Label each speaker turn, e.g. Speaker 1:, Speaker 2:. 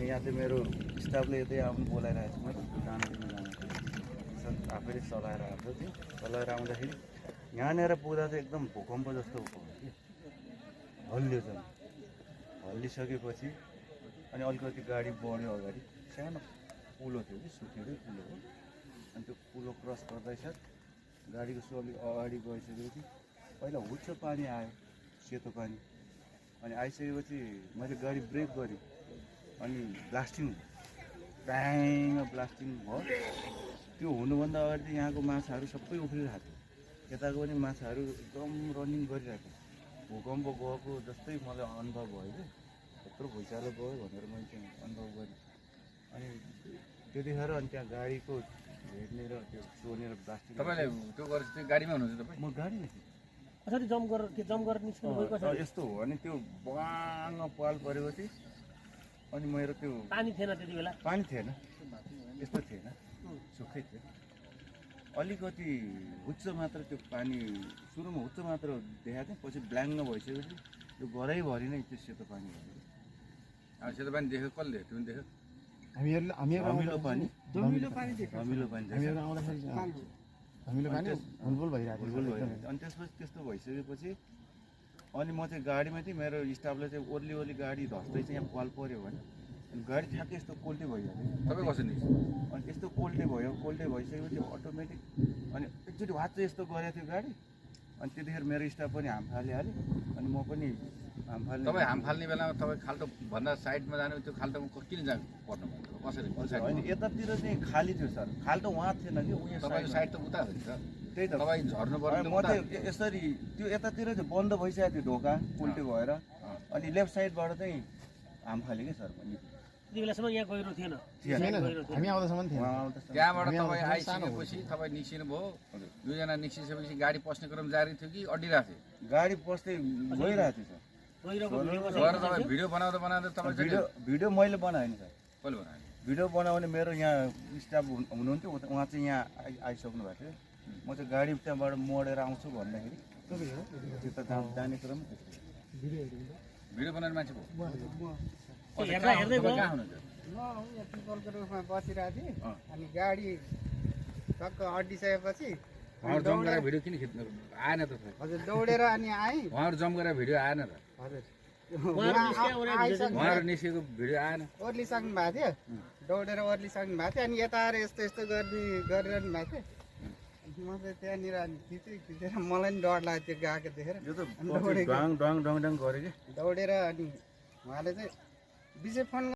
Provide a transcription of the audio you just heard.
Speaker 1: यहाँ चाहिँ मेरो स्टाफले यतै आउनु बोलाइरहेको छ, मैले खाना दिन जानु आफैले चलाएर आएको थियो। चलाएर आउँदाखेरि यहाँनिर पुग्दा चाहिँ एकदम भूकम्प जस्तो भयो कि हल्लियो चाहिँ। हल्लिसकेपछि अनि अलिकति गाडी बढ्यो अगाडि, सानो पुलो थियो कि सुकेकै पुलो हो। अनि त्यो पुलो क्रस गर्दैछ गाडीको सो अलिक अगाडि गइसकेपछि पहिला हुच्चो पानी आयो, सेतो पानी। अनि आइसकेपछि मैले गाडी ब्रेक गरेँ अनि ब्लास्टिङ ब्याङ ब्लास्टिङ भयो। त्यो हुनुभन्दा अगाडि चाहिँ यहाँको माछाहरू सबै उफ्रिरहेको थियो, यताको पनि माछाहरू एकदम रनिङ गरिरहेको थियो। भूकम्प गएको जस्तै मलाई अनुभव भयो कि यत्रो भुइँचालो गयो भनेर मैले चाहिँ अनुभव गरेँ। अनि त्यतिखेर अनि त्यहाँ गाडीको हेर्ने र त्यो सोनेर ब्लास्टिङ।
Speaker 2: तपाईँले त्यो गरेर त्यो गाडीमा हुनुहुन्छ तपाईँ?
Speaker 1: म गाडीमा थिएँ।
Speaker 3: कसरी जम्प गरेर निस्किनु भयो कसरी?
Speaker 1: यस्तो हो अनि त्यो बाङ पाल परेपछि अनि मेरो त्यो
Speaker 3: पानी थिएन त्यति बेला?
Speaker 1: पानी थिएन, यस्तो थिएन, सुक्खै थियो। अलिकति हुच्च मात्र त्यो पानी सुरुमा हुच्च मात्र देखाएको थियो, पछि ब्ल्याङ्ग भइसकेपछि त्यो गराइभरि नै त्यो सेतो पानी भयो।
Speaker 2: सेतो पानी देख्यो कसले? तिमी देख्यो?
Speaker 1: धमिलो पानी,
Speaker 4: धमिलो पानी देख्यो।
Speaker 1: धमिलो पानी
Speaker 4: हामीहरू आउँदाखेरि धमिलो पानी हुलबुल भइरहेको
Speaker 1: भुलभुल भयो। अनि त्यसपछि त्यस्तो भइसकेपछि अनि म चाहिँ गाडीमा थिएँ, मेरो स्टाफले चाहिँ ओर्ली गाडी धस्दै चाहिँ यहाँ पाल पऱ्यो भने अनि गाडी ठ्याक्कै यस्तो कोल्टे भइहाल्यो।
Speaker 2: तपाईँ कसरी निस्क्यो?
Speaker 1: अनि यस्तो कोल्टे भइसकेपछि अटोमेटिक अनि एकचोटि वाच यस्तो गरेको थियो गाडी। अनि त्यतिखेर मेरो स्टाफ पनि हाम फालिहाल्यो अनि म पनि हाम फाल्ने।
Speaker 2: तपाईँ हाम फाल्ने बेलामा तपाईँ खाल्टो भन्दा साइडमा जानु, त्यो खाल्टोमा किन जानु पर्नु भयो? कसरी?
Speaker 1: होइन, यतातिर चाहिँ खाली थियो सर, खाल्टो वहाँ थिएन कि उयो
Speaker 2: तपाईँको साइड त उता हो नि त,
Speaker 1: त्यही त
Speaker 2: तपाईँ झर्नु पर्ने।
Speaker 1: म चाहिँ यसरी त्यो यतातिर चाहिँ बन्द भइसकेको थियो ढोका उल्टे भएर। अनि लेफ्ट साइडबाट चाहिँ हाम फाल्यो कि सर पनि।
Speaker 3: त्यति बेलासम्म यहाँ गहिरो थिएन?
Speaker 4: हामी आउँदासम्म थिएन।
Speaker 2: त्यहाँबाट तपाईँ आइसकेपछि तपाईँ निस्किनु भयो, दुईजना निस्किसकेपछि गाडी पस्ने क्रम जारी थियो कि अड्डिरहेको थियो?
Speaker 1: गाडी पस्दै गइरहेको थियो सर।
Speaker 2: गएर तपाईँ भिडियो बनाउँदा तपाईँ
Speaker 1: भिडियो मैले बनाएँ नि सर।
Speaker 2: कसले बनायो?
Speaker 1: भिडियो बनाउने मेरो यहाँ स्टाफ हुनुहुन्थ्यो, उहाँ चाहिँ यहाँ आइसक्नु भएको थियो। म चाहिँ गाडी त्यहाँबाट मोडेर आउँछु भन्दाखेरि त्यता जाने क्रम
Speaker 2: भिडियो बनाउने मान्छे भयो?
Speaker 3: हेर्दै गयो?
Speaker 2: कहाँ हुनुहुन्छ?
Speaker 4: म पिपलको रुखमा बसिरहेको थिएँ अनि गाडी टक्क अड्डिसकेपछि
Speaker 2: उहाँहरू जम गरेर भिडियो किन खिच्नु आएन त?
Speaker 4: हजुर दौडेर अनि आएँ।
Speaker 2: उहाँहरू जम गरेर भिडियो आएन त?
Speaker 4: हजुर
Speaker 2: उहाँहरू निस्केको भिडियो आएन?
Speaker 4: ओर्लिसक्नु भएको थियो, दौडेर ओर्लिसक्नु भएको थियो। अनि यता आएर यस्तो गरिरहनु भएको थियो। म चाहिँ त्यहाँनिर अनि खिचेर मलाई पनि डर लाग्यो त्यो गएको देखेर।
Speaker 1: यो त डङ गरेँ कि
Speaker 4: दौडेर अनि उहाँले चाहिँ विषय फोन